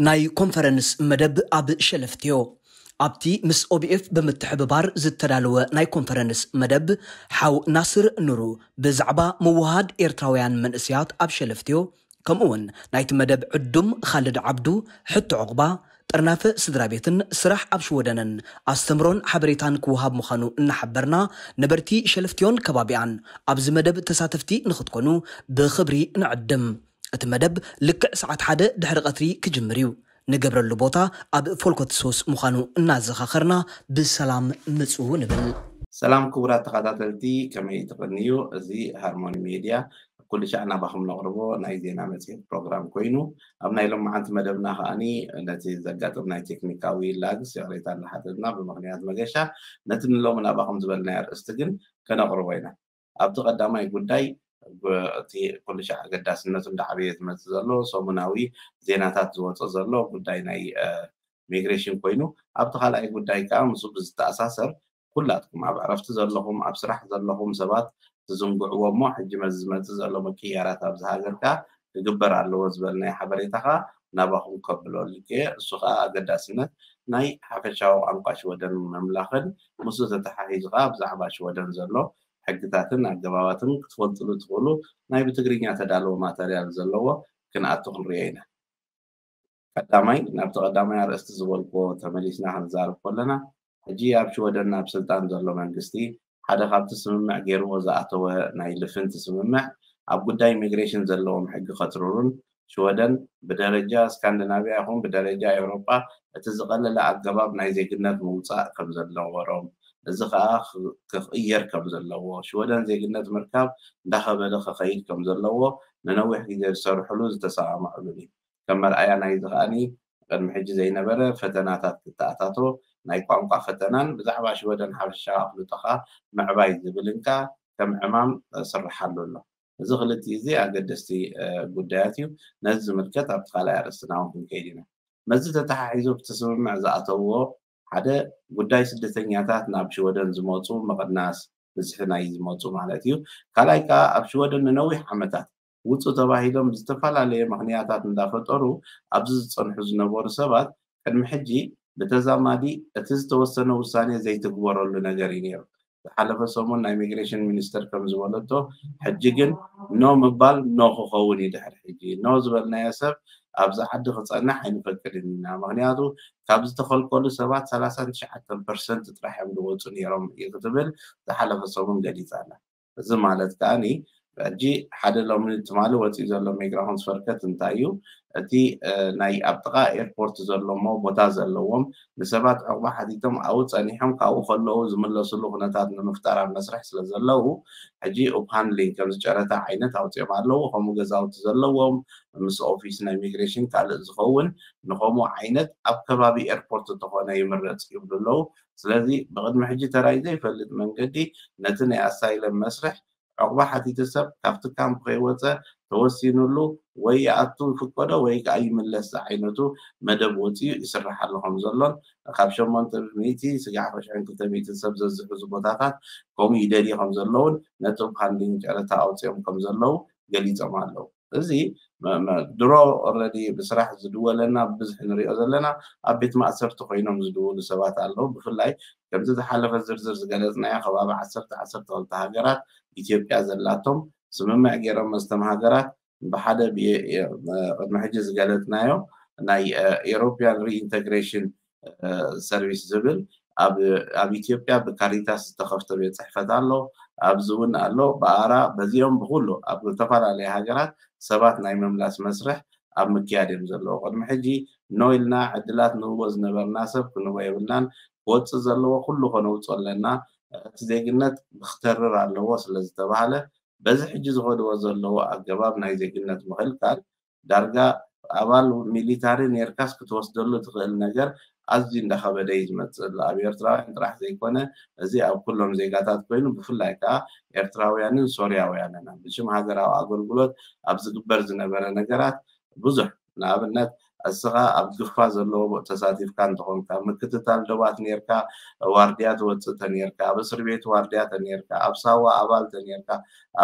ናይ ኮንፈረንስ መደብ ኣብ ሸለፍትዮ። ኣብቲ ምስ ኦቢኤፍ ብምትሕብባር ዝተዳለወ ናይ ኮንፈረንስ መደብ፣ ሓው ናስር ኑሩ ብዛዕባ ምውሃድ ኤርትራውያን መንእሰያት ኣብ ሸለፍትዮ፣ ከምኡ እውን ናይቲ መደብ ዕዱም ኻልድ ዓብዱ፣ ሕቶ ዕቑባ፣ ጥርናፈ ስድራ ቤትን ስራሕ ኣብ ሽወደንን ኣስተምሮን ሓበሬታን ክወሃብ ምዃኑ እናሓበርና፣ ነበርቲ ሸለፍትዮን ከባቢኣን ኣብዚ መደብ ተሳተፍቲ ንኽትኮኑ ብኽብሪ ንዕድም። እቲ መደብ ልክዕ ሰዓት ሓደ ድሕሪ ቀትሪ ክጅምር እዩ። ንገብረሉ ቦታ ኣብ ፎልኮትሶስ ምዃኑ እናዘኻኸርና፣ ብሰላም ምጹ ንብል። ሰላም ክቡራት ተኸታተልቲ፣ ከመይ ትቕንዩ? እዚ ሃርሞኒ ሜድያ ኩሉ ሻዕ ናባኹም ነቕርቦ ናይ ዜና መጽሔት ፕሮግራም ኮይኑ፣ ኣብ ናይ ሎማዓንቲ መደብና ከኣኒ ነቲ ዘጋጥም ናይ ቴክኒካዊ ላግስ ይቕሬታ እናሓተትና፣ ብምኽንያት መገሻ ነቲ ንሎሚ ናባኹም ዝበልናዮ ኣርእስቲ ግን ከነቕርቦ ኢና። ኣብቲ ቀዳማይ ጉዳይ፣ እቲ ኩሉ ሻዕ ኣገዳስነቱ እንዳዓበየ ዝመጽእ ዘሎ ሰሙናዊ ዜናታት ዝወጾ ዘሎ ጉዳይ ናይ ሚግሬሽን ኮይኑ፣ ኣብቲ ካልኣይ ጉዳይ ከዓ ምስኡ ብዝተኣሳሰር ኩላትኩም ኣብ ዕረፍቲ ዘለኹም፣ ኣብ ስራሕ ዘለኹም ሰባት ትዝንግዕዎ እሞ፣ ሕጂ መዚ ዝመጽእ ዘሎ ምቅያራት ኣብዚ ሃገር ከዓ ክግበር ኣለዎ ዝበልናዮ ሓበሬታ ከዓ ናባኹም ከብሎ ልክየ። እሱ ከዓ ኣገዳስነት ናይ ሓፈሻዊ ቋንቋ ሽወደን ምምላኽን ምስኡ ተተሓሒዙ ከዓ ብዛዕባ ሽወደን ዘሎ ሕግታትን ኣገባባትን ክትፈልጥሉ ትኽእሉ ናይ ብትግርኛ ተዳለወ ማተርያል ዘለዎ ክንኣቱ ክንሪኦ ኢና። ቀዳማይ፣ ናብቲ ቀዳማይ ኣርእስቲ ዝበልክዎ ተመሊስና ክንዛረብ ከለና፣ ሕጂ ኣብ ሽወደን ኣብ ስልጣን ዘሎ መንግስቲ ሓደ ካብቲ ስምምዕ ገይርዎ ዝኣተወ ናይ ልፍንቲ ስምምዕ ኣብ ጉዳይ ኢሚግሬሽን ዘለዎም ሕጊ ከትርሩን ሽወደን ብደረጃ ስካንዲናቪያ ይኹን ብደረጃ ኤውሮጳ እቲ ዝቐለለ ኣገባብ ናይ ዜግነት ምውጻእ ከም ዘለዎሮም፣ እዚ ከኣ ክቕየር ከም ዘለዎ፣ ሽወደን ዜግነት ምርካብ እንዳኸበደ ክኸይድ ከም ዘለዎ ንነዊሕ ግዜ ዝሰርሕሉ ዝተሰማማዕሉን እዩ። ከም መርኣያ ናይዚ ከኣኒ ቅድሚ ሕጂ ዘይነበረ ፈተናታት ክተኣታቶ ናይ ቋንቋ ፈተናን ብዛዕባ ሽወደን ሓፈሻዊ ኣፍልጦኻ ምዕባይ ዝብልን ከኣ ከም ዕማም ስርሓሉ ኣሎ። እዚ ክልቲኡ እዚ ኣገደስቲ ጉዳያት እዩ። ነዚ ዝምልከት ኣብቲ ካልኣይ ኣርእስትና እውን ክንከይድ ኢና። ነዚ ተተሓሒዙ ኣብቲ ስምምዕ ዝኣተውዎ ሓደ ጉዳይ ስደተኛታት ናብ ሽወደን ዝመፁ ምቕናስ፣ ብዝሒ ናይ ዝመፁ ማለት እዩ። ካልኣይ ከዓ ኣብ ሽወደን ንነዊሕ ዓመታት ውፁ ተባሂሎም ዝተፈላለየ ምኽንያታት እንዳፈጠሩ ኣብዚ ዝፀንሑ ዝነበሩ ሰባት ቅድሚ ሕጂ ብተዛማዲ እቲ ዝተወሰነ ውሳኔ ዘይትግበረሉ ነገር እዩ ነይሩ። ዝሓለፈ ሰሙን ናይ ኢሚግሬሽን ሚኒስተር ከም ዝበለቶ ሕጂ ግን ኖ ምባል ኖ ክኸውን እዩ። ድሕሪ ሕጂ ኖ ዝበልናዮ ሰብ ኣብዚ ዓዲ ክፀንሕ ኣይንፈቅድን ኢና። ምኽንያቱ ካብ ዝተኸልከሉ ሰባት ሰላሳን ትሽዓተን ፐርሰንት ጥራሕ እዮም ዝወፁ ነይሮም እዩ ክትብል ዝሓለፈ ሰሙን ገሊፃ ኣላ። እዚ ማለት ከኣኒ ሕጂ ሓደ ሎሚ ትማሊ ወፂኡ ዘሎ ሚግራኾንስ ፈርከት እንታይ እዩ? እቲ ናይ ኣብ ጥቓ ኤርፖርት ዘሎ እሞ ቦታ ዘለዎም ንሰባት ዕቑባ ሓቲቶም ኣብኡ ጸኒሖም ካብኡ ከለዉ ዝምለስሉ ኩነታት ንምፍጣር ኣብ መስርሕ ስለ ዘለዉ ሕጂ ኡፕሃንድሊንግ ከምዚ ጨረታ ዓይነት ኣውጺኦም ኣለዉ። ከምኡ ገዛውቲ ዘለዎም ምስ ኦፊስ ናይ ኢሚግሬሽን ካልእ ዝኸውን ንኸምኡ ዓይነት ኣብ ከባቢ ኤርፖርት እንተኾነ ይምረጽ ይብሉ ኣለዉ። ስለዚ ብቕድሚ ሕጂ ተራይ ዘይፈልጥ መንገዲ ነቲ ናይ ኣሳይለም መስርሕ ዕቑባ ሓቲቱ ሰብ ካብቲ ካምፕ ከይወፀ ተወሲኑሉ ወይ ይኣቱ ይፍቀዶ ወይ ከዓ ይምለስ ዝዓይነቱ መደብ ወፂኡ ይስራሕ ኣሎ ከም ዘሎን ካብ ሸሞንተ ሚእቲ ስጋዕ ክልተ ሽሕን ክልተ ሚእትን ሰብ ዘዝሕዙ ቦታታት ከምኡ ይደልዩ ከም ዘለውን ነጥብ ሃንዲን ጨረታ ኣውፂኦም ከም ዘለዉ ገሊፆም ኣለዉ። እዚ ድሮ ኦረዲ ብስራሕ ዝድወለና ብብዝሒ ንሪኦ ዘለና ኣብ ቤት ማእሰርቲ ኮይኖም ዝድውሉ ሰባት ኣለዉ። ብፍላይ ከምዚ ዝሓለፈ ዝርዝር ዝገለፅናዮ ከባቢ ዓሰርተ ዓሰርተ ክልተ ሃገራት ኢትዮጵያ ዘላቶም ስምምዕ ገይሮም መስቶም ሃገራት ብሓደ ቅድሚ ሕጂ ዝገለፅናዮ ናይ ኤሮፒያን ሪኢንተግሬሽን ሰርቪስ ዝብል ኣብ ኢትዮጵያ ብካሪታስ ዝተኸፍተ ቤት ፅሕፈት ኣሎ። ኣብዚ እውን ኣሎ ብኣራ በዚኦም ብኩሉ ኣብ ዝተፈላለዩ ሃገራት ሰባት ናይ ምምላስ መስርሕ ኣብ ምክያድ እዮም ዘለዉ። ቅድሚ ሕጂ ኖ ኢልና ዕድላት ንህቦ ዝነበርና ሰብ ክንህቦ የብልናን። ክወፅእ ዘለዎ ኩሉ ከነውፅኦ ኣለና። እቲ ዜግነት ክተርር ኣለዎ ስለ ዝተባህለ በዚ ሕጂ ዝኸድዎ ዘለዉ ኣገባብ ናይ ዜግነት ምኽልካል ዳርጋ ኣባል ሚሊታሪ ኔርካስ ክትወስደሉ ትኽእል ነገር ኣዝዩ እንዳኸበደ እዩ ዝመፅእ ኣሎ። ኣብ ኤርትራውያን ጥራሕ ዘይኮነ እዚ ኣብ ኩሎም ዜጋታት ኮይኑ ብፍላይ ከዓ ኤርትራውያንን ሶርያውያንን ብሽም ሃገራዊ ኣገልግሎት ኣብ ዝግበር ዝነበረ ነገራት ብዙሕ ንኣብነት እስኻ ኣብ ግፋ ዘለዎ ተሳቲፍካ እንተኾንካ ምክትታል ደባት ኔርካ ዋርድያ ትወፅእ ተኔርካ ኣብ እስር ቤት ዋርድያ ተኔርካ ኣብ ሳዋ ኣባል ተኔርካ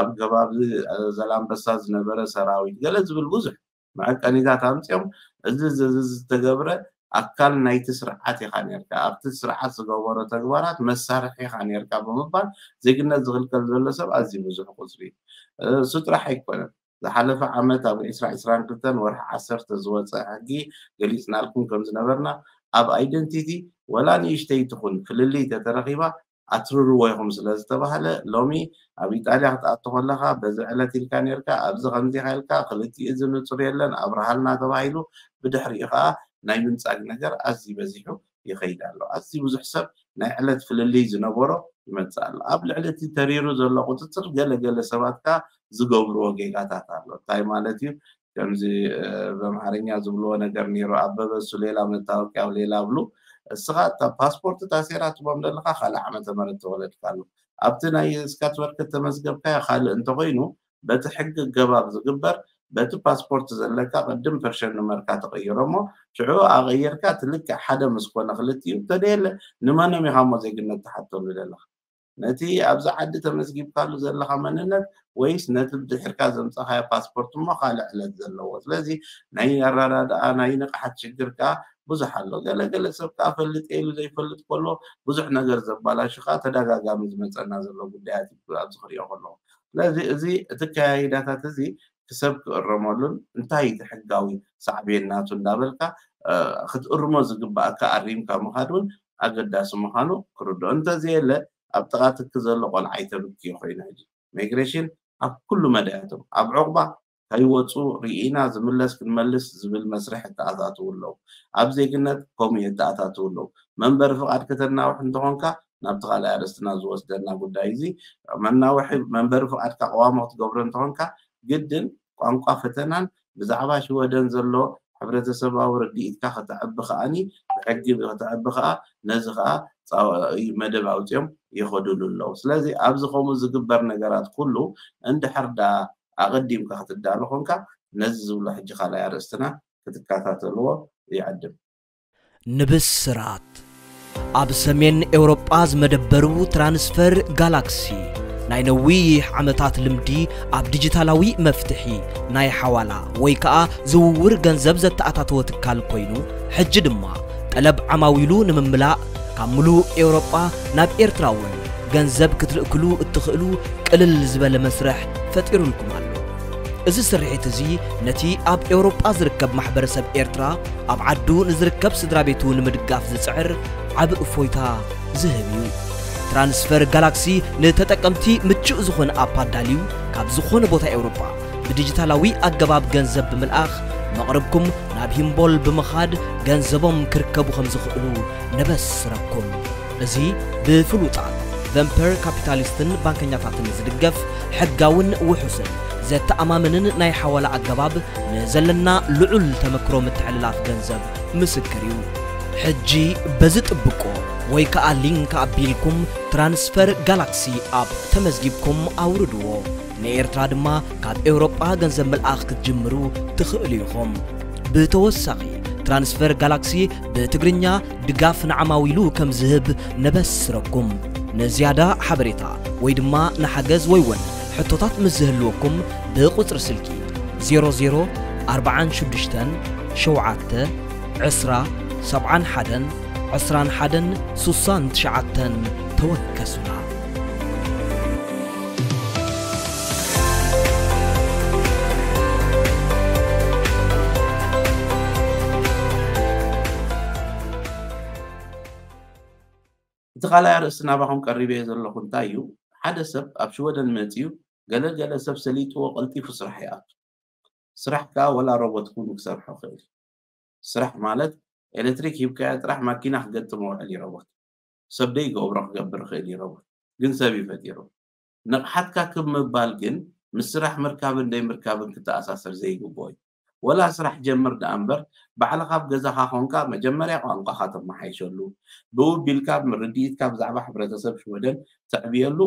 ኣብ ከባቢ ዘላንበሳ ዝነበረ ሰራዊት ገለ ዝብል ብዙሕ መዐቀኒታት ኣምፅኦም፣ እዚ እዚ ዝተገብረ ኣካል ናይቲ ስርዓት ኢኻ ነርካ፣ ኣብቲ ስርዓት ዝገበሮ ተግባራት መሳርሒ ኢኻ ነርካ ብምባል ዜግነት ዝኽልከል ዘሎ ሰብ ኣዝዩ ብዙሕ ቁፅሪ እዩ። እሱ ጥራሕ ኣይኮነን። ዝሓለፈ ዓመት ኣብ ዕስራ ዕስራን ክልተን ወርሒ ዓሰርተ ዝወፀ ሕጊ ገሊፅናልኩም ከም ዝነበርና፣ ኣብ ኣይደንቲቲ ወላ ንእሽተይ ትኹን ፍልልይ ተተረኺባ ኣትርርዎ ኢኹም ስለ ዝተባህለ፣ ሎሚ ኣብ ኢጣልያ ክትኣቱ ከለኻ በዚ ዕለት ኢልካ ነርካ፣ ኣብዚ ከምዚ ኢኻ ኢልካ፣ ክልቲኡ እዚ ንጹር የለን ኣብርሃልና ተባሂሉ፣ ብድሕሪኡ ኸኣ ናይ ምንጻግ ነገር ኣዝዩ በዚሑ ይኸይድ ኣሎ። ኣዝዩ ብዙሕ ሰብ ናይ ዕለት ፍልልይ ዝነበሮ ይመጽእ ኣሎ። ኣብ ልዕሊ እቲ ተሪሩ ዘሎ ቁጽጽር ገለ ገለ ሰባት ከኣ ዝገብርዎ ጌጋታት ኣሎ። እንታይ ማለት እዩ? ከምዚ ብኣምሓርኛ ዝብልዎ ነገር ነይሩ፣ ኣበበ እሱ ሌላ መታወቂያ ሌላ ብሉ። እስኻ እታ ፓስፖርት እታ ሴራ ትቦም ዘለኻ ካልእ ዓመተ ምህረት ተወለድካ ኣሎ። ኣብቲ ናይ ስካትወርክ ተመዝገብካዮ ካልእ እንተኾይኑ፣ በቲ ሕጊ ኣገባብ ዝግበር፣ በቲ ፓስፖርት ዘለካ ቅድም ፐርሸን ንመርካ ተቐይሮ እሞ ሽዑ ኣቐየርካ እቲ ልክዕ ሓደ ምስ ኮነ ክልቲኡ እንተደየለ ንመኖም ኢኻ እሞ ዜግነት ትሓተሉ ዘለኻ? ነቲ ኣብዚ ዓዲ ተመዝጊብካሉ ዘለኻ መንነት ወይስ ነቲ ብድሕርካ ዘምጻኻዮ ፓስፖርት እሞ ካልእ ዕለት ዘለዎ? ስለዚ ናይ ኣረዳድኣ ናይ ንቕሓት ሽግር ከኣ ብዙሕ ኣሎ። ገለ ገለ ሰብ ከኣ ፈልጥ ኢሉ ዘይፈልጥ ከሎ ብዙሕ ነገር ዘባላሹ ከኣ ተደጋጋሚ ዝመጸና ዘሎ ጉዳያት እዩ ኣብዚ ክሪኦ ከለኹ። ስለዚ እዚ እቲ ከያይዳታት እዚ ክሰብ ክእረመሉን እንታይ እቲ ሕጋዊ ሳዕቤን ናቱ እንዳበልካ ክትእርሞ ዝግባኣካ ኣሪምካ ምኻድ እውን ኣገዳሲ ምዃኑ ክርድኦ። እንተዘየለ ኣብ ጥቓ ትኪ ዘሎ ቆልዓ ኣይተብክዮ ኮይኑ ሕጂ። ማይግሬሽን ኣብ ኩሉ መዳያቶም ኣብ ዑቕባ ከይወፁ ርኢና ዝምለስ ክንመልስ ዝብል መስርሕ የተኣታትዉ ኣለዉ። ኣብ ዜግነት ከምኡ የተኣታትዉ ኣለዉ። መንበሪ ፍቓድ ከተናውሕ እንተኾንካ ናብቲ ካልኣይ ኣርእስትና ዝወስደና ጉዳይ እዚ መናውሒ መንበሪ ፍቓድካ ቀዋሞ ክትገብሮ እንተኾንካ ግድን ቋንቋ ፈተናን ብዛዕባ ሽወደን ዘሎ ሕብረተሰባዊ ርድኢትካ ከተዕቢ ከኣኒ ብሕጊ ከተዕቢ ከኣ ነዚ ከኣ መደብ ኣውፅኦም ይኸዱሉ ኣለዉ። ስለዚ ኣብዚ ከምኡ ዝግበር ነገራት ኩሉ እንድሕር ዳ ኣቐዲምካ ክትዳሎ ኮንካ ነዚ ዝብሎ ሕጂ ካልኣይ ኣርእስትና ክትከታተልዎ ይዕድም። ንብስራት ኣብ ሰሜን ኤውሮጳ ዝመደበሩ ትራንስፈር ጋላክሲ ናይ ነዊሕ ዓመታት ልምዲ ኣብ ዲጂታላዊ መፍትሒ ናይ ሓዋላ ወይ ከኣ ዝውውር ገንዘብ ዘተኣታተወ ትካል ኮይኑ ሕጂ ድማ ጠለብ ዓማዊሉ ንምምላእ ካብ ምሉእ ኤውሮጳ ናብ ኤርትራ እውን ገንዘብ ክትልእክሉ እትኽእሉ ቅልል ዝበለ መስርሕ ፈጢሩልኩም ኣሎ። እዚ ስርሒት እዚ ነቲ ኣብ ኤውሮጳ ዝርከብ ማሕበረሰብ ኤርትራ ኣብ ዓዱ ንዝርከብ ስድራ ቤቱ ንምድጋፍ ዝጽዕር ዓቢ እፎይታ ዝህብ እዩ። ትራንስፈር ጋላክሲ ንተጠቀምቲ ምቹእ ዝኾነ ኣፕ ኣዳልዩ ካብ ዝኾነ ቦታ ኤውሮጳ ብዲጂታላዊ ኣገባብ ገንዘብ ብምልኣኽ መቕርብኩም ናብ ሂምቦል ብምኻድ ገንዘቦም ክርከቡ ከም ዝኽእሉ ነበስረኩም። እዚ ብፍሉጣት ቨምፐር ካፒታሊስትን ባንከኛታትን ዝድገፍ ሕጋውን ውሑስን ዘተኣማምንን ናይ ሓዋላ ኣገባብ ንዘለና ልዑል ተመክሮ ምትሕልላፍ ገንዘብ ምስክር እዩ። ሕጂ በዚ ጥብቆ ወይ ከኣ ሊንክ ኣቢልኩም ትራንስፈር ጋላክሲ ኣፕ ተመዝጊብኩም ኣውርድዎ። ንኤርትራ ድማ ካብ ኤውሮጳ ገንዘብ ምልኣኽ ክትጅምሩ ትኽእሉ ኢኹም። ብተወሳኺ ትራንስፈር ጋላክሲ ብትግርኛ ድጋፍ ንዓማዊሉ ከም ዝህብ ነበስረኩም። ንዝያዳ ሓበሬታ ወይ ድማ ንሓገዝ ወይ እውን ሕቶታት ምስ ዝህልወኩም ብቁጽሪ ስልኪ ዜሮ ዜሮ ኣርባዓን ሽዱሽተን ሸውዓተ ዕስራ ሰብዓን ሓደን ዕስራን ሓደን ስሳን ትሽዓተን ተወከሱና። እቲ ካልኣይ ኣርእስቲ ናባኹም ቀሪበዮ ዘለኹ እንታይ እዩ? ሓደ ሰብ ኣብ ሽወደን መጺኡ ገለ ገለ ሰብ ሰሊጥዎ ቀልጢፉ ስራሕ ይኣቱ። ስራሕ ከኣ ወላ ሮቦት እውን ክሰርሖ ይኽእል። ስራሕ ማለት ኤሌክትሪክ ሂብካዮ ጥራሕ ማኪና ክገጥም ውዕል እዩ ሮቦት። ሰብ ደይገብሮ ክገብር ይኽእል እዩ ሮቦት፣ ግን ሰብ እዩ ፈጢሩ። ንቕሓትካ ክብ ምባል ግን ምስ ስራሕ ምርካብን ደይምርካብን ክተኣሳሰር ዘይግብኦ እዩ። ወላ ስራሕ ጀምር ደኣ እምበር ባዕልኻ ኣብ ገዛኻ ኾንካ መጀመርያ ቋንቋኻ ተመሓይሸሉ፣ ብኡ ቢልካ ርድኢትካ ብዛዕባ ሕብረተሰብ ሽወደን ተዕብየሉ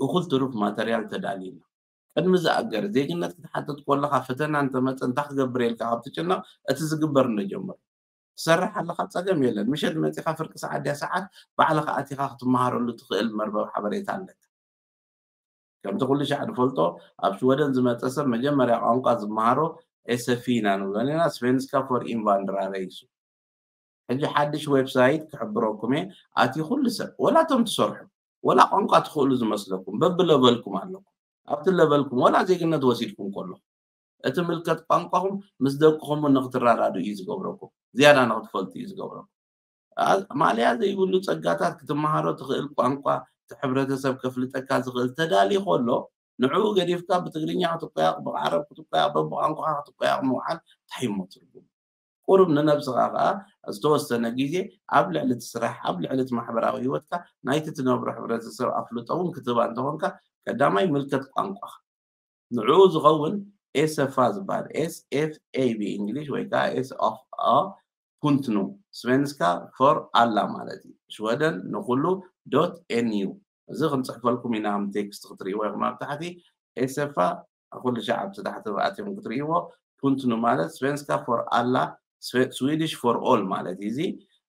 እኹል ትሩፍ ማተርያል ተዳልዩ ኣሎ። ቅድሚ ዝኣገር ዜግነት ክትሓትት ከለኻ ፈተና እንተመፀ እንታይ ክገብር ኢልካ ካብ ትጭነቕ እቲ ዝግበር እንዶ ጀምር። ትሰርሕ ኣለኻ ጸገም የለን። ምሸት መጺኻ ፍርቂ ሰዓት ድያ ሰዓት ባዕልኻ ኣቲኻ ክትመሃረሉ ትኽእል መርበብ ሓበሬታ ኣለካ። ከምቲ ኩሉ ሻዕ ንፈልጦ ኣብ ሽወደን ዝመጸ ሰብ መጀመርያ ቋንቋ ዝመሃሮ ኤሰፊ ኢና ንብሎ ኣለና። ስቨንስካ ፎር ኢንቫንድራረ እዩ። ሕጂ ሓድሽ ዌብሳይት ክሕብረኩም እየ። ኣቲ ኩሉ ሰብ፣ ወላ እቶም ትሰርሑ፣ ወላ ቋንቋ ትኽእሉ ዝመስለኩም፣ በብለቨልኩም ኣለኩም። ኣብቲ ለቨልኩም፣ ወላ ዜግነት ወሲድኩም ከለኹም፣ እቲ ምልከት ቋንቋኹም ምስ ደቅኹም እውን ንክትረዳድኡ እዩ ዝገብረኩም። ዝያዳ ንክትፈልጡ እዩ ዝገብረኩም። ኣ-፣ ማእለያ ዘይብሉ ጸጋታት ክትመሃሮ ትኽእል ቋንቋ፣ እቲ ሕብረተሰብ ከፍልጠካ ዝኽእል ተዳልዩ ከሎ፣ ንዕኡ ገዲፍካ ብትግርኛ ክትቆያቕ፣ ብዓረብ ክትቆያቕ፣ በብቋንቋኻ ክትቆያቕ ምውዓል እንታይ እሞ ትርጉም? ቁሩብ ንነብስኻ ከኣ ዝተወሰነ ግዜ ኣብ ልዕሊ እቲ ስራሕ፣ ኣብ ልዕሊ እቲ ማሕበራዊ ህይወትካ ናይቲ ትነብሮ ሕብረተሰብ ኣፍልጦ እውን ክትህባ እንተኾንካ፣ ቀዳማይ ምልከት ቋንቋኻ። ንዕኡ ዝኸውን ኤሰፋ ዝበሃል፣ S F A B English ወይ ከዓ S F A ፑንትኑ፣ ስቨንስካ ፎር ኣላ ማለት እዩ። ሽወደን ንኹሉ ዶት ኤን ዩ። እዚ ክንጽሕፈልኩም ኢና፣ ከም ቴክስት ክትርእይዎ ኢኹም ኣብ ታሕቲ። ኤሰፋ ኩሉ ሻዕ ኣብቲ ታሕቲ ኣትዮም ክትርእይዎ፣ ፑንትኑ ማለት ስቨንስካ ፎር ኣላ፣ ስዌ-፣ ስዊዲሽ ፎር ኦል ማለት እዩ። እዚ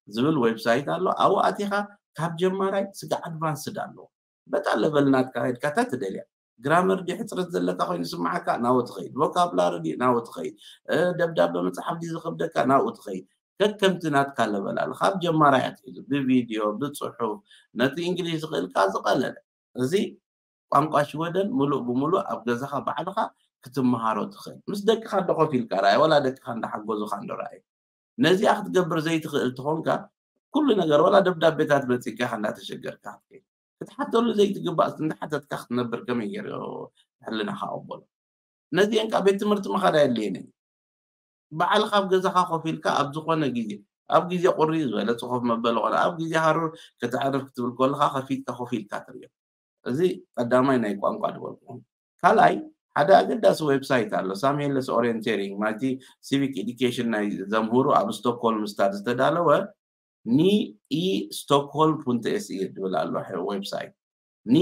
ዝብል ዌብሳይት ኣሎ። ኣብኡ ኣቲኻ ካብ ጀማራይ ስጋ ኣድቫንስድ ኣለዎ። በታ ለቨል ናትካ ከድካ እታ ትደልያ። ግራመር ድዩ ሕጽረት ዘለካ ኮይኑ ዝስምዓካ፣ ናብኡ ትኸይድ። ቮካብላሪ ድዩ፣ ናብኡ ትኸይድ። እ፣ ደብዳበ ምጽሓፍ ድዩ ዝኸብደካ፣ ናብኡ ትኸይድ። ከከምቲ ናትካ ለቨል ኣሎ። ካብ ጀማራይ ኣትሒዙ፣ ብቪድዮ፣ ብጽሑፍ፣ ነቲ እንግሊዝ ዝኽእልካ ዝቐለለ። እዚ ቋንቋ ሽወደን ምሉእ ብምሉእ ኣብ ገዛኻ ባዕልኻ ክትመሃሮ ትኽእል። ምስ ደቅኻ እንዶ ኮፍ ኢልካ ረኣይ፣ ወላ ደቅኻ እንዳሓገዙኻ እንዶ ረኣይ። ነዚኣ ክትገብር ዘይትኽእል ተኾንካ፣ ኩሉ ነገር፣ ወላ ደብዳቤታት መጺእካ ኢኻ እንዳተሸገርካ ክትከይድ። ክትሓተሉ ዘይትግባእ እንዳሓተትካ ክትነብር ከመይ ገይሩ ሕልናኻ ቅበሎ? ነዚአን ከኣ ቤት ትምህርቲ ምኻድ ኣየድልየንን እዩ። ባዕልኻ ኣብ ገዛኻ ኮፍ ኢልካ ኣብ ዝኾነ ግዜ፣ ኣብ ግዜ ቁሪ ዝበለጸ ኮፍ መበሊ ቆልዓ፣ ኣብ ግዜ ሃሩር ከተዕርፍ ክትብል ከለኻ ከፊትካ ኮፍ ኢልካ ትርእዮ። እዚ ቀዳማይ ናይ ቋንቋ ዝበልኩኹም። ካልኣይ፣ ሓደ ኣገዳሲ ዌብሳይት ኣሎ፣ ሳምሄለስ ኦሪየንቴሪንግ፣ ናይቲ ሲቪክ ኤዱኬሽን ናይ ዘምህሩ ኣብ ስቶክሆልም ስታድ ዝተዳለወ፣ ኒ ኢ ስቶክሆልም ፑንት ኤስ ኢ ዝብል ኣሎ፣ ዌብሳይት። ኒ፣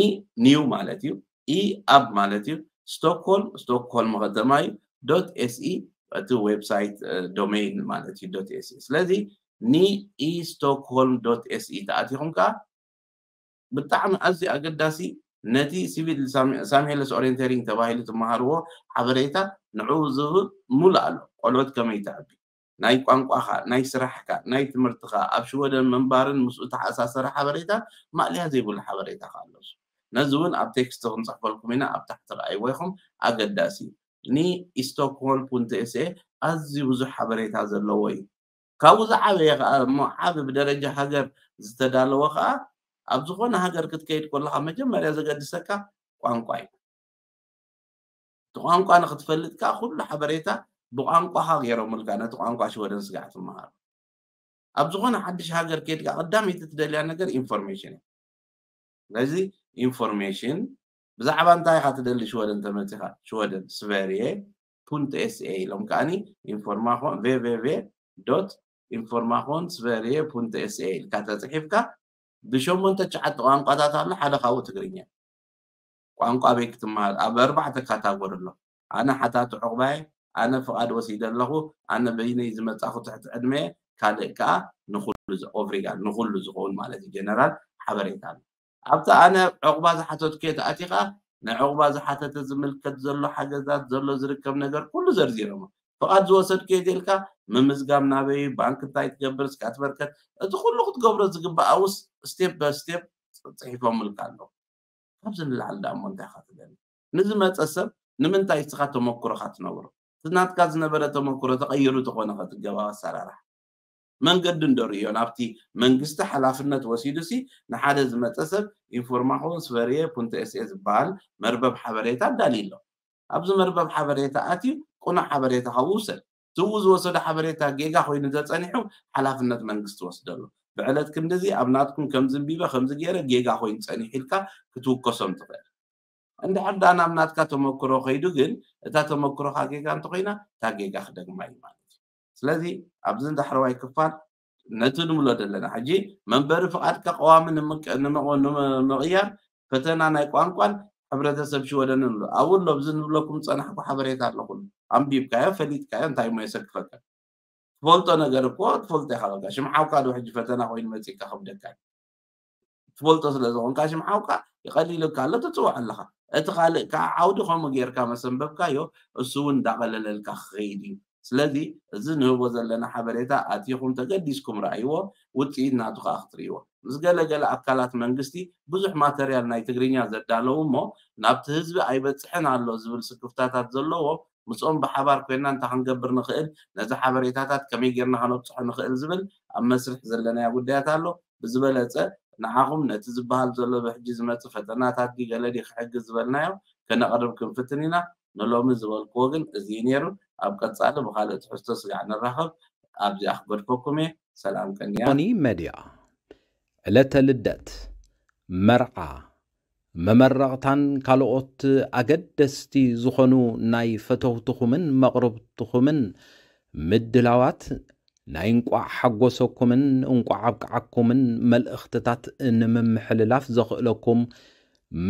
ኒው ማለት እዩ፣ ኢ፣ ኣብ ማለት እዩ፣ ስቶክሆልም፣ ስቶክሆልም ከተማ እዩ፣ ዶት ኤስ ኢ፣ እቲ ዌብሳይት፣ እ፣ ዶሜይን ማለት እዩ፣ ዶት ኤስ ኢ። ስለዚ፣ ኒ ኢ ስቶክሆልም ዶት ኤስ ኢ ተኣቲኹም ከኣ፣ ብጣዕሚ ኣዝዩ ኣገዳሲ፣ ነቲ ሲቪል ሳም-፣ ሳምሄለስ ኦሪየንቴሪንግ ተባሂሉ ትመሃርዎ ሓበሬታ ንዕኡ ዝህብ ሙሉእ ኣሎ። ቆልዑት ከመይ ተዕቢ፣ ናይ ቋንቋኻ፣ ናይ ስራሕካ፣ ናይ ትምህርትኻ፣ ኣብ ሽወደን ምንባርን ምስኡ ተኣሳሰረ ሓበሬታ፣ ማእለያ ዘይብሉ ሓበሬታ ከኣ ኣሎ። ነዚ እውን ኣብ ቴክስት ክንጽሕፈልኩም ኢና፣ ኣብ ታሕቲ ረኣይዎ ኢኹም፣ ኣገዳሲ እዩ። ኒ ኢስቶክሆል ፑንት ኤስ ኤ ኣዝዩ ብዙሕ ሓበሬታ ዘለዎ እዩ። ካብኡ ዝዓበየ ከኣ እሞ ዓቢ ብደረጃ ሃገር ዝተዳለወ ከኣ ኣብ ዝኾነ ሃገር ክትከይድ ከለኻ መጀመርያ ዘገድሰካ ቋንቋ እዩ። እቲ ቋንቋ ንኽትፈልጥ ከኣ ኩሉ ሓበሬታ ብቋንቋኻ ገይሮምልካ ነቲ ቋንቋ ሽወደን ስጋዕ ትመሃር። ኣብ ዝኾነ ሓድሽ ሃገር ከይድካ ቀዳመይቲ ትደልያ ነገር ኢንፎርሜሽን እዩ። ስለዚ ኢንፎርሜሽን ብዛዕባ እንታይ ኢኻ ትደሊ ሽወደን ተመጺኻ? ሽወደን፣ ስቨርየ፣ ፑንት ኤስ ኤ ኢሎም ከኣኒ ኢንፎርማኾን፣ ቬ ቬ ቬ ዶት ኢንፎርማኾን ስቨርየ ፑንት ኤስ ኤ ኢልካ ተጽሒፍካ ብሸሞንተ ትሽዓተ ቋንቋታት ኣሎ፣ ሓደ ካብኡ ትግርኛ። ቋንቋ ኣበይ ክትመሃር? ኣብ ኣርባዕተ ካታጎሪ ኣሎ። ኣነ ሓታቲ ዕቑባየ፣ ኣነ ፍቓድ ወሲደ ኣለኹ፣ ኣነ በይነይ ዝመጻኹ ትሕቲ ዕድመየ፣ ካልእ ከኣ ንኹሉ ዝ-፣ ኦቭሪጋል ንኹሉ ዝኸውን ማለት እዩ፣ ጀነራል ሓበሬታ ኣሎ። ኣብቲ ኣነ ዕቑባ ዝሓተትኩዮ ተኣቲኻ፣ ንዕቑባ ዝሓተተ ዝምልከት ዘሎ ሓገዛት፣ ዘሎ ዝርከብ ነገር ኩሉ ዘርዚሮሞ። ፍቓድ ዝወሰድኩዮ የድልየካ፣ ምምዝጋብ ናበይ፣ ባንክ እንታይ ትገብር፣ ስካት በርከት፣ እቲ ኩሉ ክትገብሮ ዝግባእ ውስ ስቴፕ ባይ ስቴፕ ጽ-፣ ጽሒፎምልካ ኣለዉ። ካብዚ ንላዕሊ ደኣ እሞ እንታይ ኢኻ ትደሊ? ንዝመጸ ሰብ ንምንታይ እስኻ ተመኩሮኻ ትነግሮ? እቲ ናትካ ዝነበረ ተመኩሮ ተቐይሩ ተኾነ ከ ትገባው ኣሰራርሓ? መንገዲ እንዶ ርእዮ ናብቲ መንግስቲ ሓላፍነት ወሲዱሲ ንሓደ ዝመጸ ሰብ ኢንፎርማኾን ስቨርየ ፑንት ኤስ ኤ ዝበሃል መርበብ ሓበሬታ ኣዳልዩ ኣሎ። ኣብዚ መርበብ ሓበሬታ ኣትዩ ቅኑዕ ሓበሬታ ካብኡ ውሰድ። እቲ ዝወሰዶ ሓበሬታ ጌጋ ኮይኑ ተጸኒሑ ሓላፍነት መንግስቲ ወስደሉ። ብዕለት ክንድዚ ኣብ ናትኩም ከምዚ እንቢበ ከምዚ ገይረ ጌጋ ኮይኑ ጸኒሑ ኢልካ ክትውከሶም ትኽእል። እንድሕር ደኣ ናብ ናትካ ተመክሮ ከይዱ ግን እታ ተመክሮኻ ጌጋ እንተኾይና እታ ጌጋ ክደግማ እዩ ማለት እዩ። ስለዚ ኣብዚ ዳሕረዋይ ክፋል ነቲ ንብሎ ዘለና ሕጂ መንበሪ ፍቓድካ ቀዋሚ ንምቅ-፣ ንምቕ-፣ ንምቕያር ፈተና ናይ ቋንቋን ሕብረተሰብ ሽወደንን ኣሎ። ኣብኡ ኣሎ፣ ኣብዚ ንብለኩም ዝጸናሕኩ ሓበሬታ ኣሎ፣ ኩሉ ኣንቢብካዮ፣ ፈሊጥካዮ፣ እንታይ እሞ የሰክፈካ? ትፈልጦ ነገር እኮ ትፈልጦ ኢኻ። በቃ ሽም ሓውካ ዶ ሕጂ ፈተና ኮይኑ መጺእካ ከብደካ እዩ? ትፈልጦ ስለ ዝኾንካ ሽም ሓውካ ይቐሊልካ ኣሎ፣ ትፅውዖ ኣለኻ። እቲ ካልእ ከዓ ዓውዲ ከምኡ ጌርካ መሰንበብካዮ፣ እሱ እውን እንዳቐለለልካ ክኸይድ እዩ። ስለዚ እዚ ንህቦ ዘለና ሓበሬታ ኣቲኹም ተገዲስኩም ረኣይዎ፣ ውፅኢት ናቱ ከዓ ክትርእይዎ። ምስ ገለገለ ኣካላት መንግስቲ ብዙሕ ማተርያል ናይ ትግርኛ ዘዳለዉ እሞ ናብቲ ህዝቢ ኣይበፅሕን ኣሎ ዝብል ስክፍታታት ዘለዎ፣ ምስኦም ብሓባር ኮይና እንታይ ክንገብር ንኽእል፣ ነዚ ሓበሬታታት ከመይ ጌርና ከነብፅሖ ንኽእል ዝብል ኣብ መስርሕ ዘለናዮ ጉዳያት ኣሎ። ብዝበለፀ ንዓኹም ነቲ ዝበሃል ዘሎ ብሕጂ ዝመፅእ ፈተናታት ድዩ ገለ ድዩ ክሕግዝ ዝበልናዮ ከነቕርብ ክንፍትን ኢና። ንሎሚ ዝበልክዎ ግን እዚ እዩ ነይሩ። ኣብ ቀፃሊ ብኻልእ ትሕዝቶ ስጋዕ ንራኸብ። ኣብዚኣ ክገድፈኩም እየ። ሰላም ቀንያ። ሞኒ ሜድያ፣ ዕለተ ልደት፣ መርዓ፣ መመረቕታን ካልኦት ኣገደስቲ ዝኾኑ ናይ ፈተውትኹምን መቕርብትኹምን ምድላዋት ናይ እንቋዕ ሓጎሰኩምን እንቋዕ ኣብቅዓኩምን መልእኽትታት ንምምሕልላፍ ዘኽእለኩም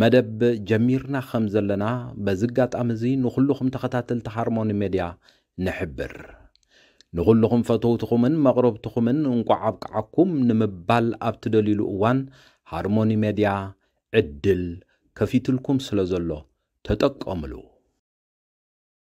መደብ ጀሚርና ከም ዘለና በዚ ኣጋጣሚ እዚ ንኹልኹም ተኸታተልቲ ሃርሞኒ ሜድያ ንሕብር። ንኹልኹም ፈተውትኹምን መቕረብትኹምን እንቋዕ ኣብቅዓኩም ንምባል ኣብ ትደልዩሉ እዋን ሃርሞኒ ሜድያ ዕድል ከፊትልኩም ስለ ዘሎ ተጠቀምሉ።